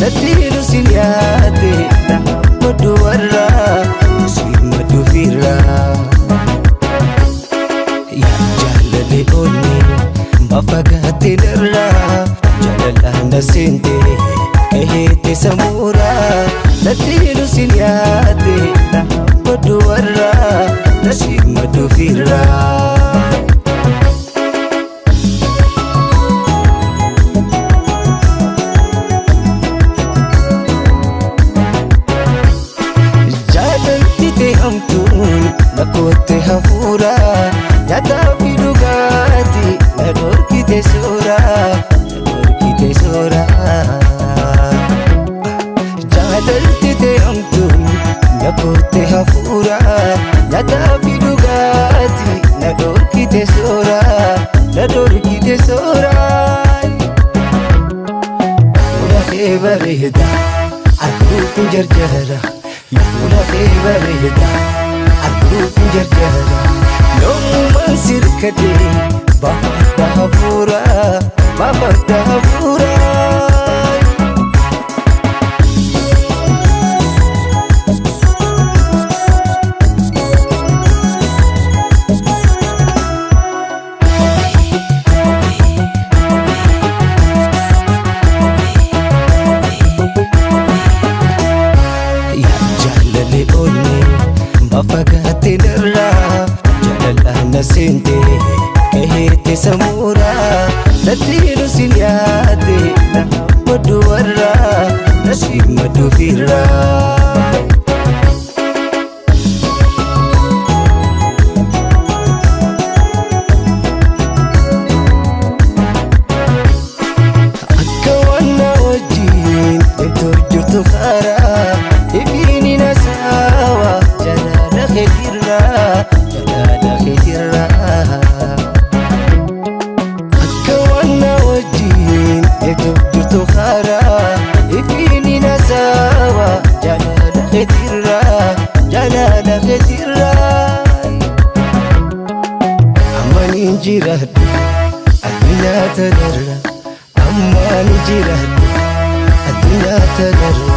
Natti lusin yaate Maddu warra Simaddu firra. Yaa jaalale onni mafagaate narraa jaalala na seente qaheete samuura. Natti lusin yaate maddu warra Simaddu firra. Jaalalti ta'e hamtuun lakkootte hafuura nyaataa fi dhugaatii na dhorkite soora na dhorkite soora. Jaalalti ta'e hamtuun lakkootte hafuura nyaataa fi dhugaatii na dhorkite soora na dhorkite soora. Fuula kee bareeda arguuf jarjara. Fuula kee bareeda arguuf jarjara. Yoomumaan sirkadee baafadha hafuura baafadha hafuura. Yaa jaalale onni mafagaate narraa jaalala na seente qaheete samuura. Natti lusin yaate maddu warra Simaddu firra. Akka waan na wajjin deemtu jirtu karaa ifiin nasaawa jaalala keetirraa jaalala keetirraa. Akka waan na wajjin deemtu jirtu karaa ifiin nasaawa jaalala keetirraa jaalala keetirraa. Ammaan jiraadhu addunyaa tanarra. Ammaan jiraadhu addunyaa tanarra.